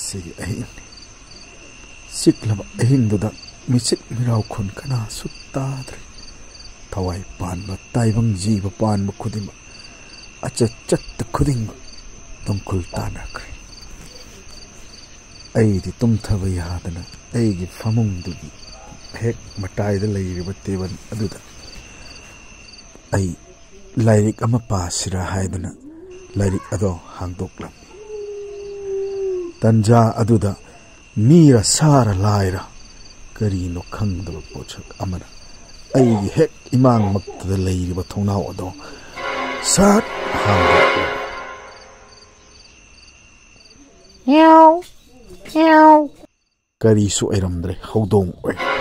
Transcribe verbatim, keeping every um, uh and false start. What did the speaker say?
ꯁꯤꯒꯤ ꯑꯍꯤꯡꯅꯤ꯫ ꯆꯤꯛꯂꯕ ꯑꯍꯤꯡꯗꯨꯗ ꯃꯤꯆꯤꯛ ꯃꯤꯔꯥꯎꯈꯣꯟ ꯀꯅꯥꯁꯨ ꯇꯥꯗ꯭ꯔꯦ꯫ ꯊꯋꯥꯏ ꯄꯥꯟꯕ, ꯇꯥꯏꯕꯪ ꯖꯤꯕ ꯄꯥꯟꯕ ꯈꯨꯗꯤꯡꯃꯛ, ꯑꯆꯠ ꯆꯠꯇ ꯈꯨꯗꯤꯡꯃꯛ ꯇꯨꯡꯈꯨꯜ ꯇꯥꯅꯈ꯭ꯔꯦ꯫ ꯑꯩꯗꯤ ꯇꯨꯝꯊꯕ ꯌꯥꯗꯅ ꯑꯩꯒꯤ ꯐꯃꯨꯡꯗꯨꯒꯤ ꯍꯦꯛ ꯃꯇꯥꯏꯗ ꯂꯩꯔꯤꯕ ꯇꯦꯕꯜ ꯑꯗꯨꯗ ꯑꯩ ꯂꯥꯏꯔꯤꯛ ꯑꯃ ꯄꯥꯁꯤꯔꯥ ꯍꯥꯏꯗꯨꯅ ꯂꯥꯏꯔꯤꯛ ꯑꯗꯣ ꯍꯥꯡꯗꯣꯛꯂꯝꯃꯤ꯫ ꯇꯟꯖꯥ ꯑꯗꯨꯗ ꯃꯤꯔ ꯁꯥꯔ ꯂꯥꯏꯔ ꯀꯔꯤꯅꯣ ꯈꯪꯗꯕ ꯄꯣꯠꯁꯛ ꯑꯃꯅ ꯑꯩꯒꯤ ꯍꯦꯛ ꯏꯃꯥꯡꯃꯛꯇꯗ ꯂꯩꯔꯤꯕ ꯊꯣꯡꯅꯥꯎ ꯑꯗꯣ ꯁꯠ ꯍꯥꯡꯗꯣꯛꯂꯝꯃꯤ꯫ ꯀꯔꯤꯁꯨ ꯑꯣꯏꯔꯝꯗ꯭ꯔꯦ, ꯍꯧꯗꯣꯡ ꯑꯣꯏꯔꯝꯃꯤ꯫